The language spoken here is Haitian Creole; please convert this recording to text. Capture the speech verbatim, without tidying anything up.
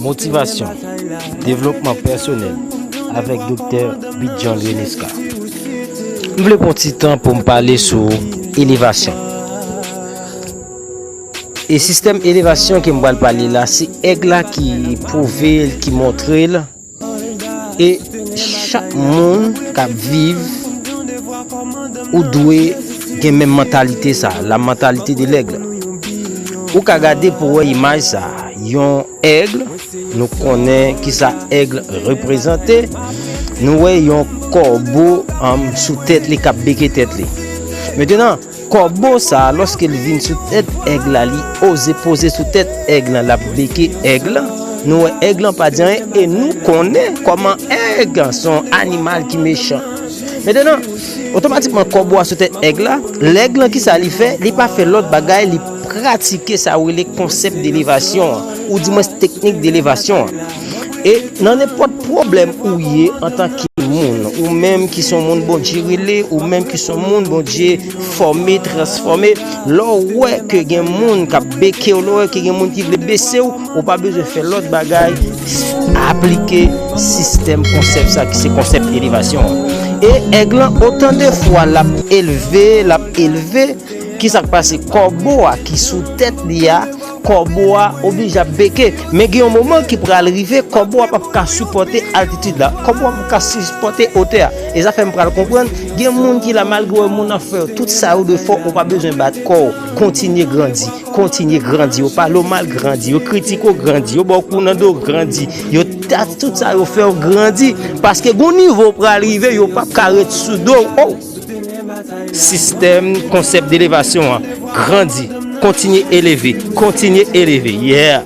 Motivasyon, devlopman pèsonèl avèk Doktè Bidjon Renesca. M vle pran ti tan pou m pale sou elevasyon. E sistèm elevasyon ke m pral pale la, se èg la ki pwouve l, ki montre l. E chak moun k ap viv, ou dwe gen menm mantalite sa, la mentalité de l'aigle. Ou ka gade pou wè imaj sa, yon èg, nou konnen ki sa èg reprezante. Nou wè yon kòbo, um, sou tèt li k ap beke tèt li. Mentenan, kòbo sa, lòske l vin sou tèt èg la, li oze poze sou tèt èg lan, l ap beke èg lan. Nou wè èg lan pa di anyen e nou konnen kòman èg se yon animal ki mechan. Mentenan, otomatikman kòbo a sou tèt èg la, lè èg lan ki sa li fè? Li pa fè lòt bagay, li pratike sa yo rele konsèp de elevasyon an, ou dimwens teknik de elevasyon an. E nan nenpòt pwoblèm ou ye antanke moun, ou menm ki se yon moun Bondye rele, ou menm ki se yon moun Bondye fòme, transfòme, lè w wè ke gen moun k ap beke w, lè w wè ke gen moun ki vle bese w, ou pa bezwen fè lòt bagay, aplike sistèm konsèp sa ki se konsèp elevasyon an. E èg lan, otan de fwa l ap elve, l ap elve, ki sa k pase? Kòbo a ki sou tèt li a, kòbo a oblije ap beke. Men gen yon moman ki pral rive, kòbo a p ap ka sipòte altitid la. Kòbo a p ap ka sipòte otè a. E sa fè m pral konprann, gen moun ki la, malgre w wè moun ap fè tout sa yo dwe fè, ou pa bezwen bat kò w. Kontinye grandi, kontinye grandi. Yo pale w mal, grandi. Yo kritike w, grandi. Yo ba w kou nan do, grandi. Yo ta tout sa yo fè w, grandi. Paske gon nivo w pral rive, yo p ap ka ret sou do w. Oh! Sistèm, konsèp de elevasyon an. Grandi. Kontinye eleve. Kontinye eleve. Yeah!